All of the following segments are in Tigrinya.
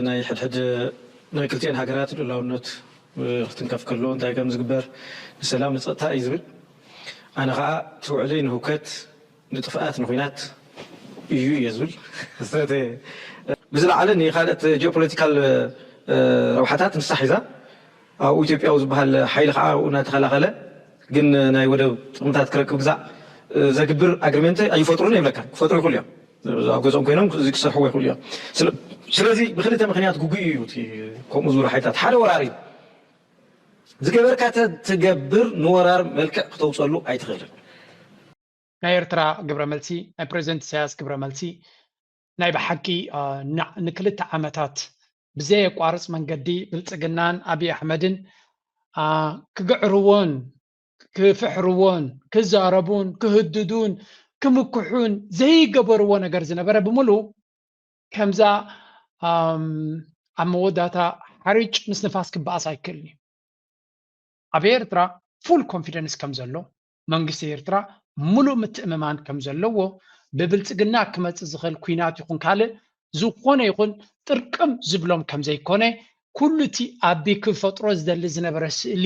ናይ ሕድሕድ ናይ ክልቲኤን ሃገራት ልኡላውነት ክትንከፍ ከሎ እንታይ ከም ዝግበር ንሰላም ንፀጥታ እዩ ዝብል። ኣነ ከዓ እቲ ውዕሊ ንህውከት ንጥፍኣት ንኩናት እዩ እየ ዝብል። ብዝለዓለ ንካልኦት ጂኦፖለቲካል ረብሓታት ንሳ ሒዛ ኣብኡ ኢትዮጵያዊ ዝበሃል ሓይሊ ከዓ ኣብኡ እናተኸላኸለ ግን ናይ ወደብ ጥቕምታት ክረክብ ግዛዕ ዘግብር ኣግሪመንት ኣይፈጥሩን ይብለካ። ክፈጥሩ ይኽእሉ እዮም። ኣብ ገዝኦም ኮይኖም እዚ ክሰርሕዎ ይኽእሉ እዮም። ስለዚ ብክልተ ምክንያት ግጉይ እዩ ከምኡ ዝበሉ ሓይልታት። ሓደ ወራር እዩ ዝገበርካ ትገብር ንወራር መልክዕ ክተውፀሉ ኣይትኽእልን። ናይ ኤርትራ ግብረ መልሲ ናይ ፕሬዚደንት ኢሳያስ ግብረ መልሲ ናይ ብሓቂ ንክልተ ዓመታት ብዘየቋርፅ መንገዲ ብልፅግናን ኣብይ ኣሕመድን ክግዕርዎን ክፍሕርዎን ክዛረቡን ክህድዱን ክምክሑን ዘይገበርዎ ነገር ዝነበረ ብምሉ ከምዛ ኣብ መወዳታ ሓርጭ ምስ ንፋስ ክበኣስ ኣይክእልን እዩ። ኣብ ኤርትራ ፉል ኮንፊደንስ ከም ዘሎ መንግስቲ ኤርትራ ሙሉእ ምትእምማን ከም ዘለዎ ብብልፅግና ክመፅእ ዝኽእል ኲናት ይኹን ካልእ ዝኾነ ይኹን ጥርቅም ዝብሎም ከም ዘይኮነ ኩሉ እቲ ኣቢ ክፈጥሮ ዝደሊ ዝነበረ ስእሊ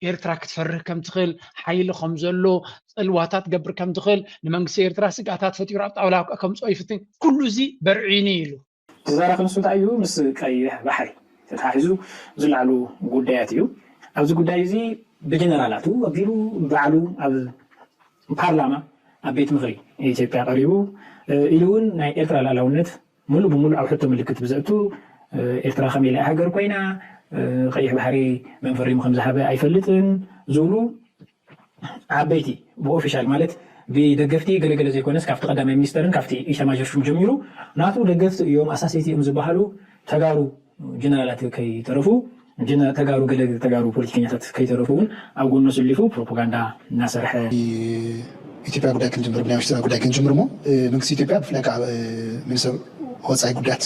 ኤርትራ ክትፈርህ ከም ትኽእል ሓይሊ ከም ዘሎ ፅልዋታት ገብር ከም ትኽእል ንመንግስቲ ኤርትራ ስግኣታት ፈጢሩ ኣብ ጣውላ ከምፅኦ ይፍትን ኩሉ እዚ በርዒኒ ኢሉ እቲ ዛራ ክንሱ እንታይ እዩ ምስ ቀይሕ ባሕሪ ተተሓሒዙ ዝለዓሉ ጉዳያት እዩ። ኣብዚ ጉዳይ እዚ ብጀነራላቱ ኣቢሉ ባዕሉ ኣብ ፓርላማ ኣብ ቤት ምኽሪ ኢትዮጵያ ቀሪቡ ኢሉ እውን ናይ ኤርትራ ላዕላውነት ሙሉእ ብሙሉእ ኣብ ሕቶ ምልክት ብዘእቱ ኤርትራ ከመይ ኢላ ሃገር ኮይና ቀይሕ ባሕሪ መን ፈሪሙ ከም ዝሃበ ኣይፈልጥን ዝብሉ ዓበይቲ ብኦፊሻል ማለት ብደገፍቲ ገለገለ ዘይኮነስ ካብቲ ቀዳማይ ሚኒስተርን ካብቲ ኢታማዦር ሹም ጀሚሩ ናቱ ደገፍቲ እዮም ኣሳሰይቲ እዮም ዝበሃሉ ተጋሩ ጀነራላት ከይተረፉ ተጋሩ ገለ ተጋሩ ፖለቲከኛታት ከይተረፉ እውን ኣብ ጎኑ ስሊፉ ፕሮፓጋንዳ እናሰርሐ ኢትዮጵያ ጉዳይ ክንጅምር ብናይ ውሽጥና ጉዳይ ክንጅምር እሞ መንግስቲ ኢትዮጵያ ብፍላይ ከዓ ሚኒስትር ወፃኢ ጉዳያት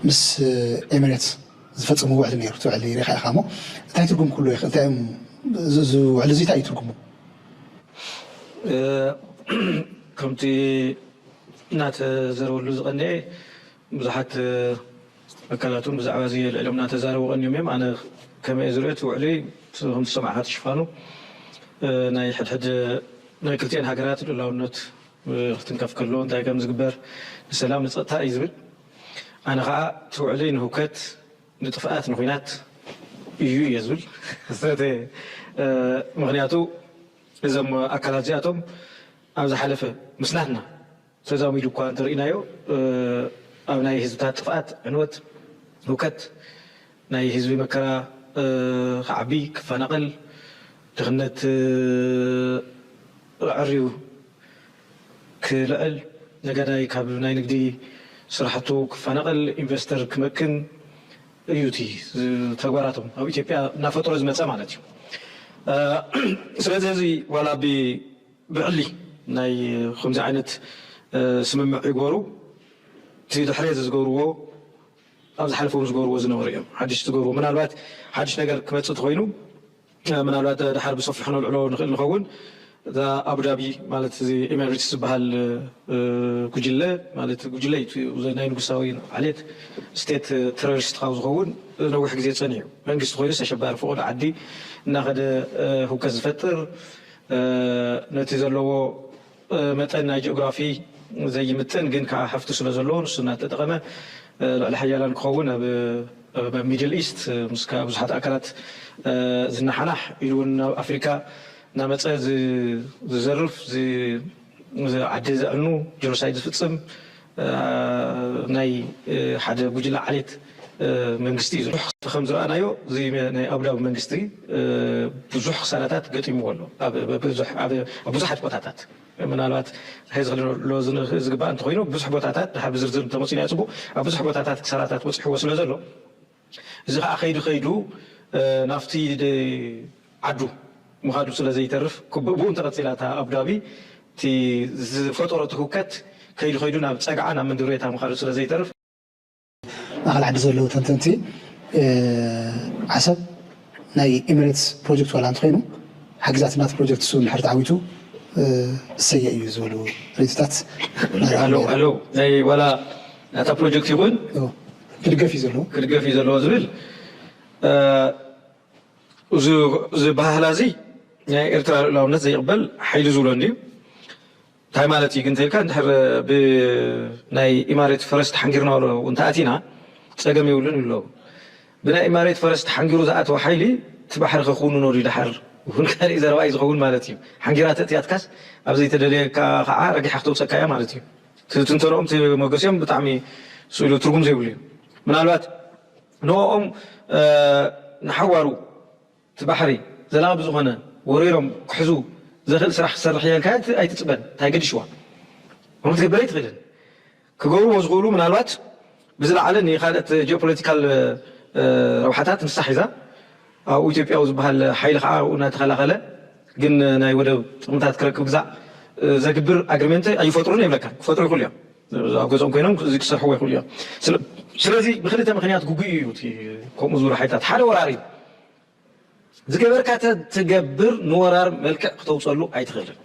ምስ ኤሚሬትስ ዝፈፀሙ ውዕሊ ነይሩ እቲ ውዕሊ ሪኢኻ ኢኻ እሞ እንታይ ትርጉም ክህልዎ ይኽእል እንታይ ውዕሊ እዚ እንታይ እዩ ትርጉሙ ከምቲ እናተዘረበሉ ዝቐነየ ብዙሓት ኣካላት እውን ብዛዕባ እዚ ልዕሎም እናተዛረቡ ቀንዮም እዮም ኣነ ከመይ ዝሪኦ እቲ ውዕሊ ከምቲ ሰማዕካ ትሽፋኑ ናይ ሕድሕድ ናይ ክልቲኤን ሃገራት ልኡላውነት ክትንከፍ ከሎ እንታይ ከም ዝግበር ንሰላም ንፀጥታ እዩ ዝብል ኣነ ከዓ እቲ ውዕሊ ንህውከት ንጥፍኣት ንኩናት እዩ እየ ዝብል ምክንያቱ እዞም ኣካላት እዚኣቶም ኣብ ዝሓለፈ ምስናትና ተዛሚዱ እኳ እንተርኢናዮ ኣብ ናይ ህዝብታት ጥፍኣት ዕንወት ህውከት ናይ ህዝቢ መከራ ክዓቢ ክፈናቐል ድኽነት ኣዕርዩ ክልዕል ነጋዳይ ካብ ናይ ንግዲ ስራሕቱ ክፈናቐል ኢንቨስተር ክመክን እዩ እቲ ተግባራቶም ኣብ ኢትዮጵያ እናፈጠሮ ዝመፀ ማለት እዩ ስለዚ እዚ ዋላ ብዕሊ ናይ ከምዚ ዓይነት ስምምዕ ይግበሩ እቲ ድሕሪ እዚ ዝገብርዎ ኣብ ዝሓለፈ እውን ዝገብርዎ ዝነበሩ እዮም ሓድሽ ዝገብርዎ ምናልባት ሓድሽ ነገር ክመፅእ ተኮይኑ ምናልባት ድሓር ብሰፊሑ ነልዕሎ ንኽእል ንኸውን እዛ ኣቡዳቢ ማለት እዚ ኤሚሬትስ ዝበሃል ጉጅለ ማለት ጉጅለ ናይ ንጉሳዊ ዓሌት ስቴት ተሮሪስት ካብ ዝኸውን ነዊሕ ግዜ ፀኒሑ መንግስቲ ኮይኑስ ኣሸባሪ ፈቐዶ ዓዲ እናኸደ ህውከት ዝፈጥር ነቲ ዘለዎ መጠን ናይ ጂኦግራፊ ዘይምጥን ግን ከዓ ሃፍቲ ስለ ዘለዎ ንሱ እናተጠቐመ ልዕሊ ሓያላን ክኸውን ኣብ ሚድል ኢስት ምስ ብዙሓት ኣካላት ዝነሓናሕ ኢሉ እውን ናብ ኣፍሪካ እናመፀ ዝዘርፍ ዓዲ ዘዕኑ ጀኖሳይድ ዝፍፅም ናይ ሓደ ጉጅለ ዓሌት መንግስቲ እዩ ከም ዝረኣናዮ ናይ ኣቡዳቢ መንግስቲ ብዙሕ ክሳራታት ገጢምዎ ኣሎ ኣብ ብዙሓት ቦታታት ምናልባት ሕዚ ክልሎ ዝግባእ እንተኮይኑ ብዙሕ ቦታታት ድሓር ብዝርዝር እንተመፂና ፅቡቅ ኣብ ብዙሕ ቦታታት ክሳራታት በፂሕዎ ስለ ዘሎ እዚ ከዓ ከይዱ ከይዱ ናብቲ ዓዱ ምኻዱ ስለ ዘይተርፍ ብኡ እንተቐፂላ እታ ኣቡዳቢ እቲ ዝፈጠሮ ትህውከት ከይዱ ከይዱ ናብ ፀግዓ ናብ ምንድብሬታ ምኻዱ ስለ ዘይተርፍ ማእኸል ዓዲ ዘለዉ ተንተንቲ ዓሰብ ናይ ኤሚሬትስ ፕሮጀክት ዋላ እንተኮይኑ ሓጊዛትና እቲ ፕሮጀክት እሱ እንድሕር ተዓዊቱ እሰየ እዩ ዝበሉ ሬትታት ኣለዉ ናይ ዋላ ናታ ፕሮጀክት ይኹን ክድገፍ እዩ ዘለዎ። ክድገፍ እዩ ዘለዎ ዝብል እዚ ባህላ እዚ ናይ ኤርትራ ልኡላውነት ዘይቕበል ሓይሊ ዝብሎ እንድዩ። እንታይ ማለት እዩ ግን እንተልካ፣ እንድሕር ብናይ ኢማሬት ፈረስ ተሓንጊርና እንተኣቲና ጸገም የብሉን ይብሉ ኣለዉ። ብናይ ኢማሬት ፈረስ ተሓንጊሩ ዝኣተወ ሓይሊ እቲ ባሕሪ ከክውንኖ ድዩ ድሓር እውን ካልእ ዘረባ እዩ ዝኸውን ማለት እዩ። ሓንጊራ ተእትያትካስ ኣብ ዘይተደለየካ ከዓ ረጊሓ ክተውፀካ እያ ማለት እዩ። ትንተንኦም ትመገስዮም ብጣዕሚ ስእሉ ትርጉም ዘይብሉ እዩ። ምናልባት ንኦም ንሓዋሩ እቲ ባሕሪ ዘላቂ ብዝኾነ ወሪሮም ክሕዙ ዘኽእል ስራሕ ክሰርሕ እየ ኢልካ ኣይትፅበን። እንታይ ገዲሽዋ? ከምኡ ክትገብር ኣይትኽእልን። ክገብርዎ ዝኽእሉ ምናልባት ብዝለዓለ ንኻልኦት ጂኦፖለቲካል ረብሓታት ንሳ ሒዛ ኣብኡ ኢትዮጵያዊ ዝበሃል ሓይሊ ከዓ ኣብኡ እናተኸላኸለ ግን ናይ ወደብ ጥቕምታት ክረክብ ግዛዕ ዘግብር ኣግሪመንት ኣይፈጥሩን የብለካ። ክፈጥሩ ይኽእሉ እዮም። ኣብ ገዝኦም ኮይኖም እዚ ክሰርሕዎ ይኽእሉ እዮም። ስለዚ ብክልተ ምክንያት ግጉይ እዩ ከምኡ ዝበሉ ሓይልታት። ሓደ ወራር እዩ። ዝገበርካ ትገብር ንወራር መልክዕ ክተውፀሉ ኣይትኽእልን።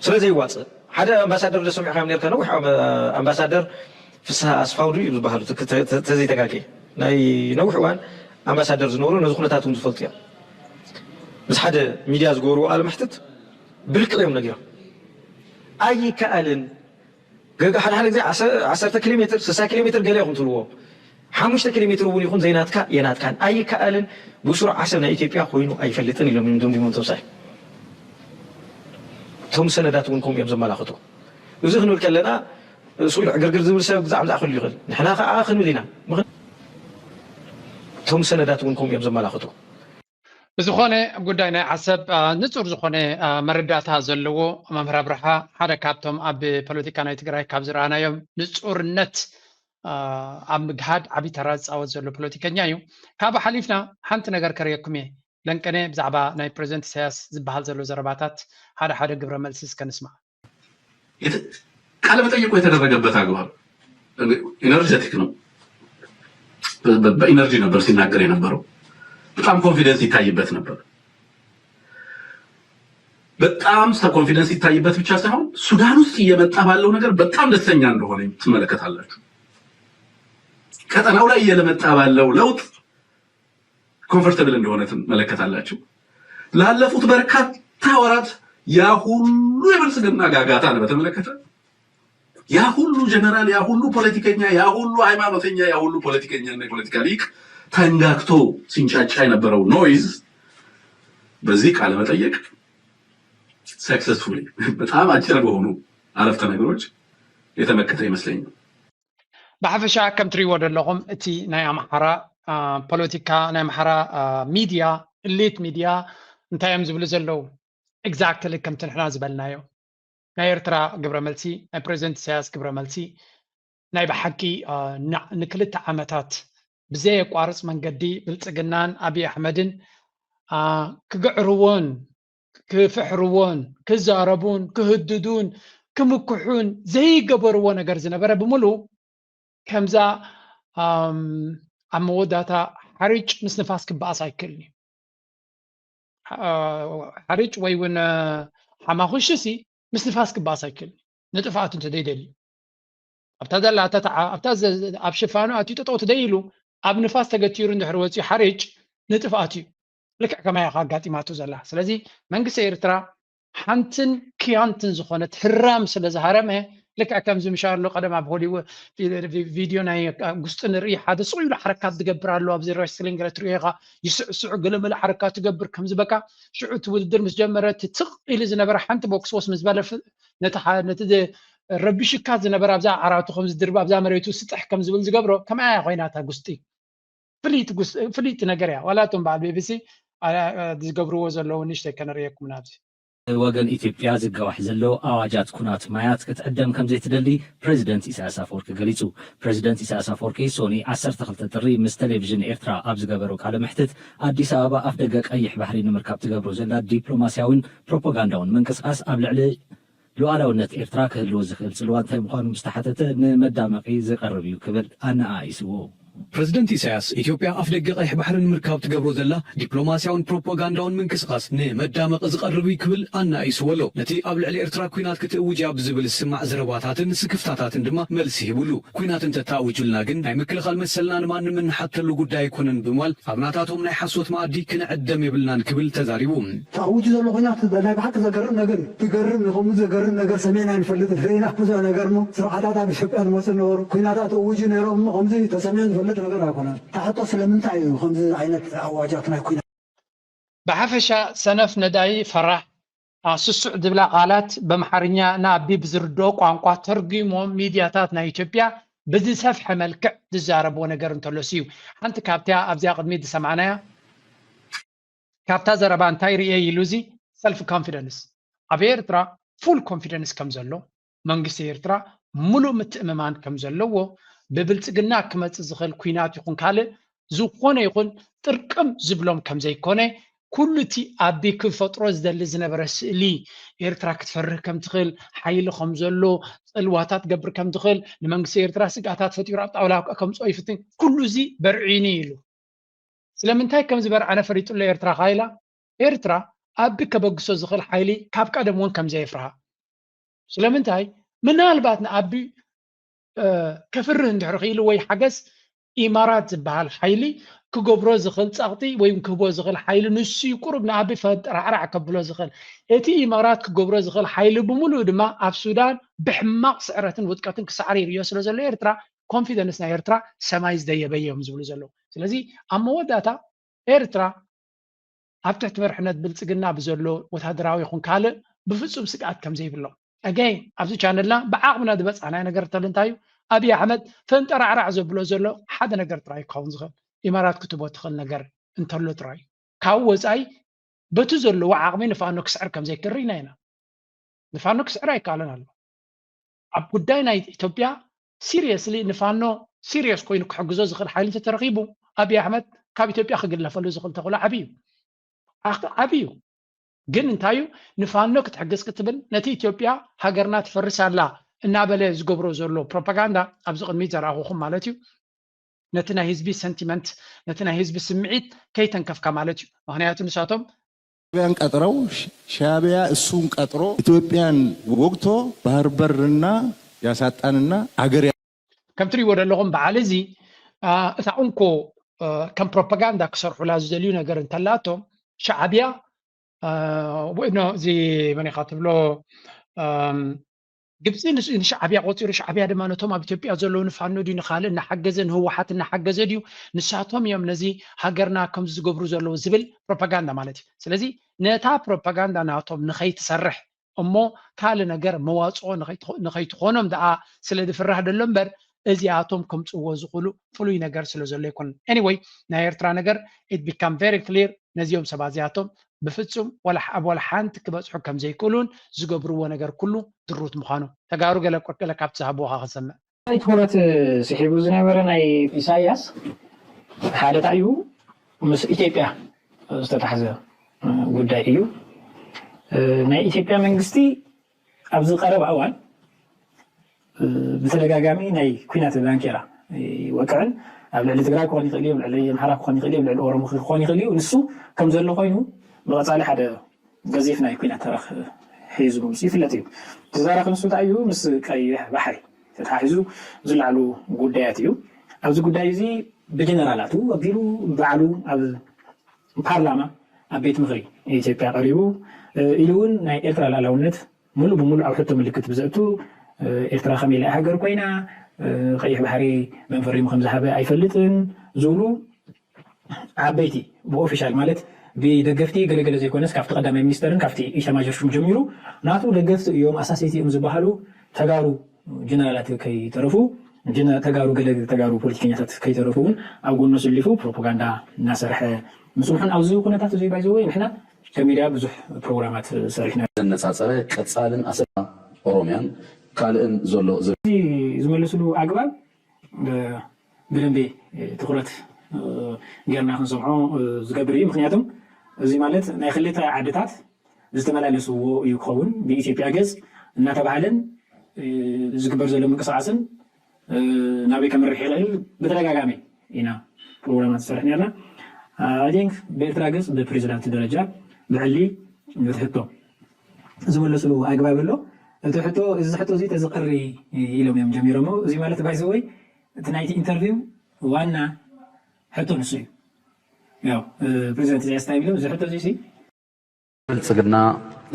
ስለ ዘይዋፅእ ሓደ ኣምባሳደር ዶ ሰሚዕካዮም ነርካ? ነዊሕ ኣምባሳደር ፍስሃ ኣስፋው ድዩ ዝበሃሉ ተዘይተጋጌ ናይ ነዊሕ እዋን ኣምባሳደር ዝነበሩ ነዚ ኩነታት እውን ዝፈልጡ እዮም። ምስ ሓደ ሚድያ ዝገበርዎ ቃለ መሕትት ብልክዕ እዮም ነጊሮም። ኣይከኣልን ገጋ ሓደ ሓደ ግዜ ዓሰርተ ኪሎ ሜትር ስሳ ኪሎ ሜትር ገለ ኢኹም ትብልዎ ሓሙሽተ ኪሎ ሜትር እውን ይኹን ዘይናትካ የናትካን ኣይከኣልን። ብስሩዕ ዓሰብ ናይ ኢትዮጵያ ኮይኑ ኣይፈልጥን ኢሎም እዮም ደምዲሞም ተወሳኺ እቶም ሰነዳት እውን ከምኡ እዮም ዘመላኽቱ። እዚ ክንብል ከለና ስሉዕ ዕግርግር ዝብል ሰብ ግዛዕ ምዛዕ ክህሉ ይኽእል። ንሕና ከዓ ክንብል ኢና። እቶም ሰነዳት እውን ከምኡ እዮም ዘመላኽቱ። ብዝኾነ ጉዳይ ናይ ዓሰብ ንፁር ዝኾነ መረዳእታ ዘለዎ መምህር ኣብርሃ ሓደ ካብቶም ኣብ ፖለቲካ ናይ ትግራይ ካብ ዝረኣናዮም ንፁርነት ኣብ ምግሃድ ዓብዪ ተራ ዝፃወት ዘሎ ፖለቲከኛ እዩ። ካብ ሓሊፍና ሓንቲ ነገር ከርእየኩም እየ። ለንቀነ ብዛዕባ ናይ ፕሬዚደንት ኢሳያስ ዝበሃል ዘሎ ዘረባታት ሓደ ሓደ ግብረ መልሲ እስከ ንስማዕ። ቃለ መጠይቁ የተደረገበት አግባብ ኢነርጀቲክ ነው። በኢነርጂ ነበር ሲናገር የነበረው። በጣም ኮንፊደንስ ይታይበት ነበር። በጣም ኮንፊደንስ ይታይበት ብቻ ሳይሆን ሱዳን ውስጥ እየመጣ ባለው ነገር በጣም ደስተኛ እንደሆነ ትመለከታላችሁ። ቀጠናው ላይ እየመጣ ባለው ለውጥ ኮንፈርተብል እንደሆነ ትመለከታላችሁ። ላለፉት በርካታ ወራት ያ ሁሉ የብልጽግና ጋጋታ ነው በተመለከተ ያ ሁሉ ጀነራል፣ ያ ሁሉ ፖለቲከኛ፣ ያ ሁሉ ሃይማኖተኛ፣ ያ ሁሉ ፖለቲከኛ እና የፖለቲካ ሊቅ ተንጋግቶ ሲንጫጫ የነበረው ኖይዝ በዚህ ቃለ መጠየቅ ሰክሰስፉሊ በጣም አጭር በሆኑ አረፍተ ነገሮች የተመከተ ይመስለኛል። ብሓፈሻ ከም ትሪእዎ ዘለኹም እቲ ናይ ኣምሓራ ፖለቲካ ናይ ኣምሓራ ሚድያ ኢሊት ሚድያ እንታይ እዮም ዝብሉ ዘለዉ? ኤግዛክትሊ ከምቲ ንሕና ዝበልናዮ ናይ ኤርትራ ግብረ መልሲ ናይ ፕሬዚደንት ኢሳያስ ግብረ መልሲ ናይ ብሓቂ ንክልተ ዓመታት ብዘየቋርፅ መንገዲ ብልፅግናን ኣብይ ኣሕመድን ክግዕርዎን ክፍሕርዎን ክዛረቡን ክህድዱን ክምክሑን ዘይገበርዎ ነገር ዝነበረ ብምሉእ ከምዛ ኣብ መወዳእታ ሓርጭ ምስ ንፋስ ክበኣስ ኣይክእልን እዩ። ሓርጭ ወይ እውን ሓማኹሽሲ ምስ ንፋስ ክበኣስ ኣይክእልን እዩ። ንጥፍኣቱ እንተደይደልዩ ኣብታ ዘላ ኣብታ ኣብ ሽፋኑ ኣትዩ ጠጠው ትደይ ኢሉ ኣብ ንፋስ ተገቲሩ እንድሕር ወፂኡ ሓርጭ ንጥፍኣቱ እዩ። ልክዕ ከማይ ኣጋጢማቱ ዘላ። ስለዚ መንግስቲ ኤርትራ ሓንትን ክያንትን ዝኾነት ህራም ስለ ዝሃረመ ልክዕ ከምዚ ምሻሎ ቀደም ኣብ ሆሊው ቪድዮ ናይ ጉስጢ ንርኢ ሓደ ስቕ ኢሉ ሓረካት ዝገብር ኣሎ ኣብዚ ረስትሊንግ ገለ ትሪኦ ኢኻ ይስዕስዑ ገለመለ ሓረካት ትገብር ከምዚ በቃ ሽዑ እቲ ውድድር ምስ ጀመረ እቲ ትቕ ኢሉ ዝነበረ ሓንቲ ቦክስ ወስ ምስ በለ ነቲ ረቢሽካ ዝነበረ ኣብዛ ዓራቱ ከም ዝድርብ ኣብዛ መሬቱ ስጥሕ ከም ዝብል ዝገብሮ ከምኣ ኮይና እታ ጉስጢ ፍልይቲ ነገር እያ። ዋላ እቶም በዓል ቢቢሲ ዝገብርዎ ዘለዉ ንእሽተይ ከነርእየኩም ናብዚ። ወገን ኢትዮጵያ ዝገባሕ ዘሎ ኣዋጃት ኩናት ማያት ክትዕደም ከምዘይትደሊ ፕሬዚደንት ኢሳያስ ኣፈወርቂ ገሊጹ። ፕሬዚደንት ኢሳያስ ኣፈወርቂ ሶኒ ዓሰርተ ክልተ ጥሪ ምስ ቴሌቪዥን ኤርትራ ኣብ ዝገበሮ ቃለ መሕትት ኣዲስ ኣበባ ኣፍደገ ቀይሕ ባሕሪ ንምርካብ ትገብሮ ዘላ ዲፕሎማስያዊን ፕሮፓጋንዳውን ምንቅስቃስ ኣብ ልዕሊ ሉዓላውነት ኤርትራ ክህልዎ ዝኽእል ጽልዋ እንታይ ምዃኑ ምስ ተሓተተ ንመዳመቒ ዝቐርብ እዩ ክብል ኣነኣኢስዎ። ፕረዚደንት ኢሳያስ፣ ኢትዮጵያ ኣፍደገ ቀይሕ ባሕሪ ንምርካብ ትገብሮ ዘላ ዲፕሎማስያውን ፕሮፓጋንዳውን ምንቅስቓስ ንመዳመቒ ዝቐርብ እዩ ክብል ኣናኢስዎ ኣሎ። ነቲ ኣብ ልዕሊ ኤርትራ ኲናት ክትእውጅ እያ ብዝብል ዝስማዕ ዘረባታትን ስክፍታታትን ድማ መልሲ ሂቡሉ። ኲናት እንተተኣዊጁልና ግን ናይ ምክልኻል መሰልና ንማንም እንሓተሉ ጉዳይ ኣይኮነን ብምባል ኣብ ናታቶም ናይ ሓሶት መኣዲ ክንዕደም የብልናን ክብል ተዛሪቡ። ተኣዊጁ ዘሎ ኲናት ናይ ብሓቂ ዘገርም ነገር እዩ። ትገርም እዩ። ከምኡ ዘገርም ነገር ሰሚዕና ኣይንፈልጥን። ርኢና ብዙሕ ነገር እሞ ስርዓታት ኣብ ኢትዮጵያ ዝመፁ ነበሩ። ኲናታት እውጁ ነይሮም እሞ ከምዚ ተሰሚዑ ዝፈልጥ ነገር ኣይኮነን። ታሕቶ ስለምንታይ እዩ ከምዚ ዓይነት ኣዋጃት ናይ ኲናት? ብሓፈሻ ሰነፍ ነዳይ ፈራሕ ስሱዕ ዝብላ ቃላት ብኣምሓርኛ ንኣቢ ብዝርድኦ ቋንቋ ተርጒሞም ሚድያታት ናይ ኢትዮጵያ ብዝሰፍሐ መልክዕ ዝዛረብዎ ነገር እንተሎስ እዩ። ሓንቲ ካብቲያ ኣብዚኣ ቅድሚት ዝሰማዕናያ ካብታ ዘረባ እንታይ ርእየ ኢሉ እዚ ሰልፍ ኮንፊደንስ ኣብ ኤርትራ ፉል ኮንፊደንስ ከም ዘሎ መንግስቲ ኤርትራ ሙሉእ ምትእምማን ከም ዘለዎ ብብልጽግና ክመጽእ ዝኽእል ኲናት ይኹን ካልእ ዝኾነ ይኹን ጥርቅም ዝብሎም ከም ዘይኮነ ኩሉ እቲ ኣቢ ክፈጥሮ ዝደሊ ዝነበረ ስእሊ ኤርትራ ክትፈርህ ከም ትኽእል ሓይሊ ከም ዘሎ ጽልዋታት ገብር ከም ትኽእል ንመንግስቲ ኤርትራ ስግኣታት ፈጢሩ ኣብ ጣውላ ከምፅኦ ይፍትን ኩሉ እዚ በርዒኒ ኢሉ ስለምንታይ ከም ዝበርዓነ ፈሊጡ ኣሎ ኤርትራ ካይላ ኤርትራ ኣቢ ከበግሶ ዝኽእል ሓይሊ ካብ ቀደም እውን ከም ዘየፍርሃ ስለምንታይ ምናልባት ንኣቢ ከፍርህ እንድሕር ክኢሉ ወይ ሓገዝ ኢማራት ዝበሃል ሓይሊ ክገብሮ ዝኽእል ጸቕጢ ወይ ክህቦ ዝኽእል ሓይሊ ንሱ እዩ ቁሩብ ንኣቢ ፈንጠራዕራዕ ከብሎ ዝኽእል እቲ ኢማራት ክገብሮ ዝኽእል ሓይሊ ብምሉኡ ድማ ኣብ ሱዳን ብሕማቕ ስዕረትን ውድቀትን ክሳዕር ይርእዮ ስለ ዘሎ ኤርትራ ኮንፊደንስ ናይ ኤርትራ ሰማይ ዝደየበ እዮም ዝብሉ ዘለዉ ስለዚ ኣብ መወዳእታ ኤርትራ ኣብ ትሕቲ መርሕነት ብልጽግና ብዘሎ ወታደራዊ ይኹን ካልእ ብፍጹም ስግኣት ከም ዘይብሎም ኣገይ ኣብዚ ቻነልና ብዓቕምና ዝበጻሕናዮ ነገር እንተሎ እንታይ እዩ ኣብይ ኣሕመድ ፈንጠራዕራዕ ዘብሎ ዘሎ ሓደ ነገር ጥራይ ክኸውን ዝኽእል ኢማራት ክትቦ ትኽእል ነገር እንተሎ ጥራይ ካብ ወጻኢ በቲ ዘለዎ ዓቕሚ ንፋኖ ክስዕር ከም ዘይክእል ርኢና ኢና ንፋኖ ክስዕር ኣይከኣለን ኣሎ ኣብ ጉዳይ ናይ ኢትዮጵያ ሲሪየስሊ ንፋኖ ሲሪየስ ኮይኑ ክሕግዞ ዝኽእል ሓይሊ እንተተረኺቡ ኣብይ ኣሕመድ ካብ ኢትዮጵያ ክግለፈሉ ዝኽእል ተኽእሎ ዓብዩ ዓብዩ ግን እንታይ እዩ ንፋኖ ክትሕግዝ ክትብል ነቲ ኢትዮጵያ ሃገርና ትፈርስ ኣላ እናበለ ዝገብሮ ዘሎ ፕሮፓጋንዳ ኣብዚ ቅድሚት ዘረኣኹኹም ማለት እዩ ነቲ ናይ ህዝቢ ሰንቲመንት ነቲ ናይ ህዝቢ ስምዒት ከይተንከፍካ ማለት እዩ ምክንያቱ ንሳቶም ሻዕቢያን ቀጥረው ሻዕቢያ እሱን ቀጥሮ ኢትዮጵያን ወግቶ ባህር በርና ያሳጣንና አገር ከም ትሪእዎ ዘለኹም በዓል እዚ እታ እንኮ ከም ፕሮፓጋንዳ ክሰርሑላ ዝደልዩ ነገር እንተላቶም ሻዕቢያ ወይ እዚ መን ኢኻ ትብሎ ግብፂ ንሻዕቢያ ቆፂሩ ሻዕቢያ ድማ ነቶም ኣብ ኢትዮጵያ ዘለዉ ንፋኖ ድዩ ንካልእ እናሓገዘ ንህወሓት እናሓገዘ ድዩ ንሳቶም እዮም ነዚ ሃገርና ከምዚ ዝገብሩ ዘለዉ ዝብል ፕሮፓጋንዳ ማለት እዩ ስለዚ ነታ ፕሮፓጋንዳ ናቶም ንኸይትሰርሕ እሞ ካልእ ነገር መዋፅኦ ንኸይትኾኖም ደኣ ስለ ዝፍራህ ደሎ እምበር እዚኣቶም ከምፅዎ ዝኽእሉ ፍሉይ ነገር ስለ ዘሎ ኣይኮነን anyway ናይ ኤርትራ ነገር it become very clear ነዚኦም ሰባት እዚኣቶም ብፍፁም ኣብ ዋላ ሓንቲ ክበፅሑ ከም ዘይክእሉን ዝገብርዎ ነገር ኩሉ ድሩት ምዃኑ ተጋሩ ገለ ቆርቀለ ካብቲ ዝሃብዎ ከሰምዕ ናይ ትኹረት ስሒቡ ዝነበረ ናይ ኢሳያስ ሓደ ታይ እዩ ምስ ኢትዮጵያ ዝተታሕዘ ጉዳይ እዩ ናይ ኢትዮጵያ መንግስቲ ኣብዚ ቀረባ እዋን ብተደጋጋሚ ናይ ኲናት ዳንኬራ ይወቅዕን ኣብ ልዕሊ ትግራይ ክኾን ይኽእል እዩ ልዕሊ ኣምሓራ ክኾን ይኽእል እዩ ልዕሊ ኦሮሞ ክኾን ይኽእል እዩ ንሱ ከም ዘሎ ኮይኑ ብቐፃሊ ሓደ ገዚፍ ናይ ኲናት ተረኽ ሒዙ ምምፅኡ ይፍለጥ እዩ። እቲ ተረኽ ንሱ እንታይ እዩ? ምስ ቀይሕ ባሕሪ ተተሓሒዙ ዝለዓሉ ጉዳያት እዩ። ኣብዚ ጉዳይ እዚ ብጀነራላቱ ኣቢሉ ባዕሉ ኣብ ፓርላማ ኣብ ቤት ምኽሪ ኢትዮጵያ ቀሪቡ ኢሉ እውን ናይ ኤርትራ ልኣላውነት ሙሉእ ብሙሉእ ኣብ ሕቶ ምልክት ብዘእቱ ኤርትራ ከመይ ኢላ ሃገር ኮይና ቀይሕ ባሕሪ መን ፈሪሙ ከም ዝሃበ ኣይፈልጥን ዝብሉ ዓበይቲ ብኦፊሻል ማለት ብደገፍቲ ገለገለ ዘይኮነስ ካብቲ ቀዳማይ ሚኒስተርን ካብቲ ኢታማዦር ሹም ጀሚሩ ናቱ ደገፍቲ እዮም ኣሳሰይቲ እዮም ዝበሃሉ ተጋሩ ጀነራላት ከይተረፉ ተጋሩ ገለ ተጋሩ ፖለቲከኛታት ከይተረፉ እውን ኣብ ጎኑ ኣሰሊፉ ፕሮፓጋንዳ እናሰርሐ ምፅንሑን ኣብዚ ኩነታት እዚ ባይዘወይ ንሕና ከም ሚድያ ብዙሕ ፕሮግራማት ሰሪሕና። ዘነፃፀረ ቀፃልን ኣሰ ኦሮሚያን ካልእን ዘሎ ዝብል። እዚ ዝመለስሉ ኣግባብ ብደንቢ ትኹረት ጌርና ክንሰምዖ ዝገብር እዩ። ምክንያቱም እዚ ማለት ናይ ክልተ ዓድታት ዝተመላለስዎ እዩ ክኸውን ብኢትዮጵያ ገፅ እናተባህለን ዝግበር ዘሎ ምንቅስቃስን ናበይ ከምርሕ ይኽእል ብተደጋጋሚ ኢና ፕሮግራማት ዝሰርሕ ነርና። I think ብኤርትራ ገጽ ብፕሬዚዳንት ደረጃ ብዕሊ እቲ ሕቶ ዝመለስሉ ኣግባብ ኣሎ። እቲ ሕቶ እዚ ሕቶ እዚ ተዝቐሪ ኢሎም እዮም ጀሚሮሞ። እዚ ማለት ባይዘወይ እቲ ናይቲ ኢንተርቪው ዋና ሕቶ ንሱ እዩ። ያው ፕሬዚዳንት ኢሳያስ እንታይ ኢሎም እዚ ሕቶ እዚ ብልጽግና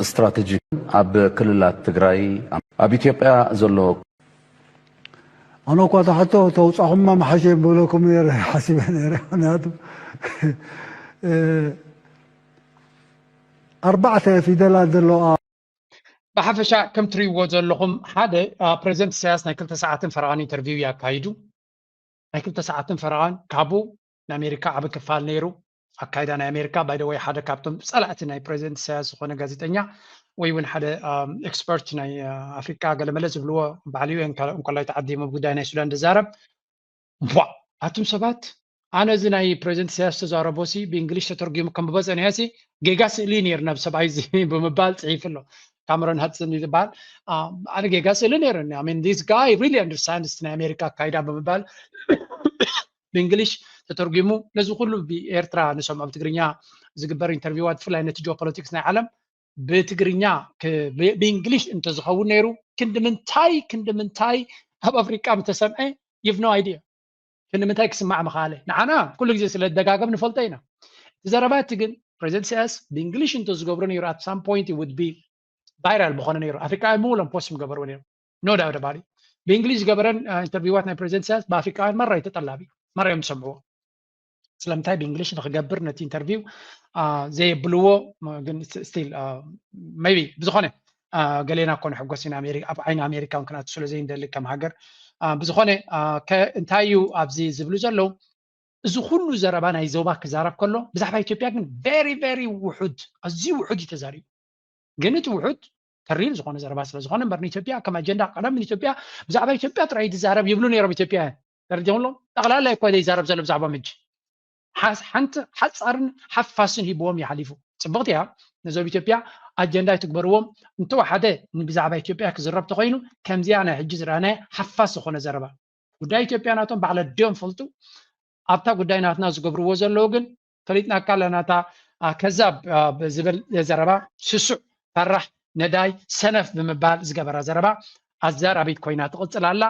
ስትራቴጂ ኣብ ክልላት ትግራይ ኣብ ኢትዮጵያ ዘሎ ኣነ እኳ ታሕቶ ተውፃኹማ መሓሸ ይበለኩም ነረ ሓሲበ ነረ ምክንያቱ ኣርባዕተ ፊደላት ዘለዋ ብሓፈሻ ከም ትሪእዎ ዘለኹም ሓደ ፕሬዚደንት ኢሳያስ ናይ ክልተ ሰዓትን ፈረቓን ኢንተርቪው እዩ ኣካይዱ። ናይ ክልተ ሰዓትን ፈረቓን ካብኡ ንኣሜሪካ ዓቢ ክፋል ነይሩ። ኣካይዳ ናይ ኣሜሪካ ባይደወይ ሓደ ካብቶም ጸላእቲ ናይ ፕሬዚደንት ኢሳያስ ዝኾነ ጋዜጠኛ ወይ እውን ሓደ ኤክስፐርት ናይ ኣፍሪካ ገለመለ ዝብልዎ ባዕልዩ እንኮላይ ተዓዲሙ ጉዳይ ናይ ሱዳን ዝዛረብ ቧ ኣቱም ሰባት ኣነ እዚ ናይ ፕሬዚደንት ኢሳያስ ተዛረቦ ሲ ብእንግሊሽ ተተርጉሙ ከም ብበፀ ነያ ሲ ጌጋ ስእሊ ነይሩ ናብ ሰብኣይ እዚ ብምባል ፅሒፉ ኣሎ። ካመሮን ሃድሰን እዩ ዝበሃል። ኣነ ጌጋ ስእሊ ነይሩ ን this guy really understands ናይ ኣሜሪካ ኣካይዳ ብምባል ብእንግሊሽ ተተርጉሙ ነዚ ኩሉ ብኤርትራ ንሰምዖ ብትግርኛ ዝግበር ኢንተርቪዋት ብፍላይ ነቲ ጂኦፖለቲክስ ናይ ዓለም ብትግርኛ ብእንግሊሽ እንተዝኸውን ነይሩ ክንዲ ምንታይ ክንዲ ምንታይ ኣብ ኣፍሪቃ ምተሰምዐ you've no idea። ክንዲ ምንታይ ክስማዕ ምኸኣለ ንዓና ኩሉ ግዜ ስለ ደጋገም ንፈልጦ ኢና። እቲ ዘረባ እቲ ግን ፕሬዚደንት ኢሳያስ ብእንግሊሽ እንተዝገብሮ ነይሩ at some point would be viral ምኾነ ነይሩ። ኣፍሪቃውያን ምውሎም ፖስት ምገበርዎ ነይሩ። No doubt about it። ብእንግሊሽ ዝገበረን ኢንተርቪዋት ናይ ፕሬዚደንት ኢሳያስ ብኣፍሪቃውያን መራ እዩ ተጠላቢ መራ እዮም ዝሰምዕዎ። ስለምንታይ ብእንግሊሽ ንክገብር ነቲ ኢንተርቪው ዘየብልዎ ግን still maybe ብዝኾነ ገሌና እኮ ንሕጎስ ኢና ኣብ ዓይኒ ኣሜሪካ እውን ክንኣቱ ስለ ዘይንደሊ ከም ሃገር ብዝኾነ እንታይ እዩ ኣብዚ ዝብሉ ዘለዉ እዚ ኩሉ ዘረባ ናይ ዞባ ክዛረብ ከሎ ብዛዕባ ኢትዮጵያ ግን very very ውሑድ ኣዝዩ ውሑድ እዩ ተዛሪቡ ግን እቲ ውሑድ ተሪር ዝኾነ ዘረባ ስለ ዝኾነ እምበር ንኢትዮጵያ ከም ኣጀንዳ ቀደም ንኢትዮጵያ ብዛዕባ ኢትዮጵያ ጥራይ ዝዛረብ ይብሉ ነይሮም ኢትዮጵያውያን ተረዲኹም ኣሎ ጠቕላላ እኳ ዘይዛረብ ዘሎ ብዛዕባ ምጅ ሓንቲ ሓፃርን ሓፋስን ሂብዎም ይሓሊፉ ፅብቕቲ እያ ነዞም ኢትዮጵያ ኣጀንዳ ይትግበርዎም እንተወሓደ ብዛዕባ ኢትዮጵያ ክዝረብ ተኮይኑ ከምዚኣ ናይ ሕጂ ዝረኣናዮ ሓፋስ ዝኾነ ዘረባ ጉዳይ ኢትዮጵያ ናቶም ባዕለ ድዮም ፈልጡ ኣብታ ጉዳይ ናትና ዝገብርዎ ዘለዉ ግን ፈሊጥናካ ኣለና እታ ከዛብ ዝብል ዘረባ ስሱዕ ፈራሕ ነዳይ ሰነፍ ብምባል ዝገበራ ዘረባ ኣዛራቢት ኮይና ትቕፅል ኣላ